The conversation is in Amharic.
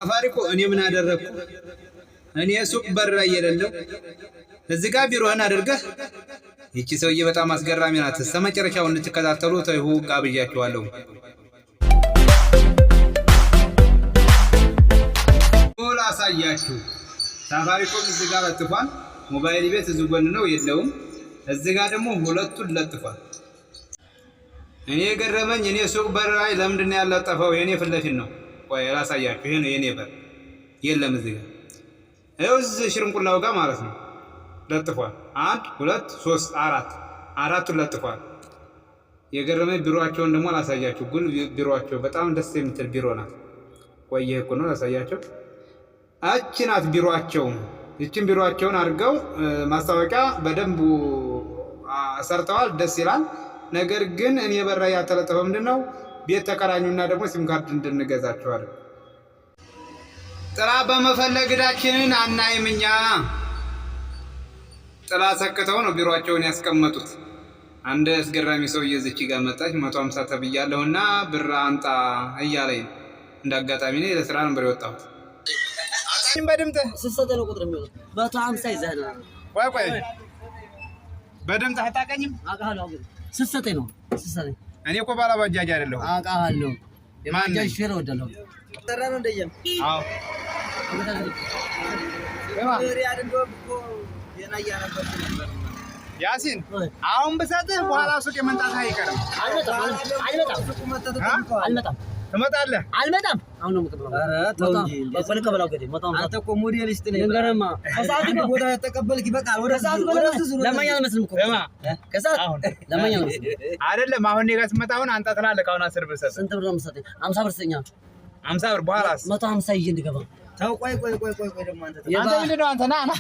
ሳፋሪኮም እኔ ምን አደረግኩ? እኔ ሱቅ በር ላይ የሌለው እዚህ ጋር ቢሮህን አድርገህ። ይቺ ሰውዬ በጣም አስገራሚ ናት። እስከ መጨረሻው እንድትከታተሉ ተይሁ ጋብዣችኋለሁ። ላሳያችሁ። ሳፋሪኮም እዚህ ጋር ለጥፏል። ሞባይል ቤት እዚህ ጎን ነው፣ የለውም። እዚህ ጋር ደግሞ ሁለቱን ለጥፏል። እኔ የገረመኝ እኔ ሱቅ በር ላይ ለምንድን ነው ያለጠፈው? የእኔ ፊት ለፊት ነው። ቆይ ላሳያችሁ። ይሄ ነው የኔ በር፣ የለም እዚህ ጋር፣ ይኸው እዚህ ሽርንቁላው ጋር ማለት ነው ለጥፏል። አንድ፣ ሁለት፣ ሶስት፣ አራት፣ አራቱን ለጥፏል። የገረመኝ ቢሮአቸውን ደግሞ ላሳያችሁ። ግን ቢሮአቸው በጣም ደስ የምትል ቢሮ ናት። ቆይ እኮ ነው ላሳያቸው። አቺ ናት ቢሮአቸው። ይችን ቢሮአቸውን አድርገው ማስታወቂያ በደንብ ሰርተዋል። ደስ ይላል። ነገር ግን እኔ በር ላይ ያልተለጠፈ ምንድን ነው? ቤት ተከራዩና ደግሞ ሲም ካርድ እንድንገዛቸዋለን። ጥላ በመፈለግ ዕዳችንን አናይም እኛ። ጥላ ሰክተው ነው ቢሮአቸውን ያስቀመጡት። አንድ አስገራሚ ሰውዬ እዚች ጋር መጣች። 150 ተብያለሁና ብር አምጣ እያለኝ ነው። እንደ አጋጣሚ እኔ ለስራ ነበር የወጣሁት። በድምፅህ ስትሰጠኝ ነው ቁጥር የሚወጣው። 150 ይዘህ ነው። ቆይ ቆይ፣ በድምፅህ አታውቀኝም? አውቃለሁ። ግን ስትሰጠኝ ነው፣ ስትሰጠኝ። እኔ እኮ ባለ ባጃጅ አይደለሁም። አውቃለሁ። ማን ነኝ? የባጃጅ ሹፌር እወዳለሁ። አዎ። ያሲን፣ አሁን ብሰጥህ በኋላ ሱቅ የመምጣት አይቀርም። አልመጣም፣ አልመጣም፣ አልመጣም። ትመጣለህ። አልመጣም። አሁን ነው የምቀበለው። እኮ ልቀበለው እንግዲህ 150። አንተ እኮ ሞዴሊስት ነህ። ልንገርህማ ከሰዓት አንድ እኮ ቦታ ተቀበልክ ይበቃል። ወደ ከሰዓት እኮ ለማኝ አልመስልም እኮ። ስማ፣ ከሰዓት አሁን ለማኝ አልመስልም። አይደለም፣ አሁን እኔ ጋር ስትመጣ አሁን አንተ ትላለህ። አሁን 10 ብር ሰጥህ። ስንት ብር ነው የምትሰጠኝ? 50 ብር ስጠኛ። 50 ብር በኋላስ? 150 ይዤ እንድገባ። ተው፣ ቆይ ቆይ ቆይ ቆይ ቆይ ደግሞ አንተ አንተ ምንድን ነው አንተ? ና ና።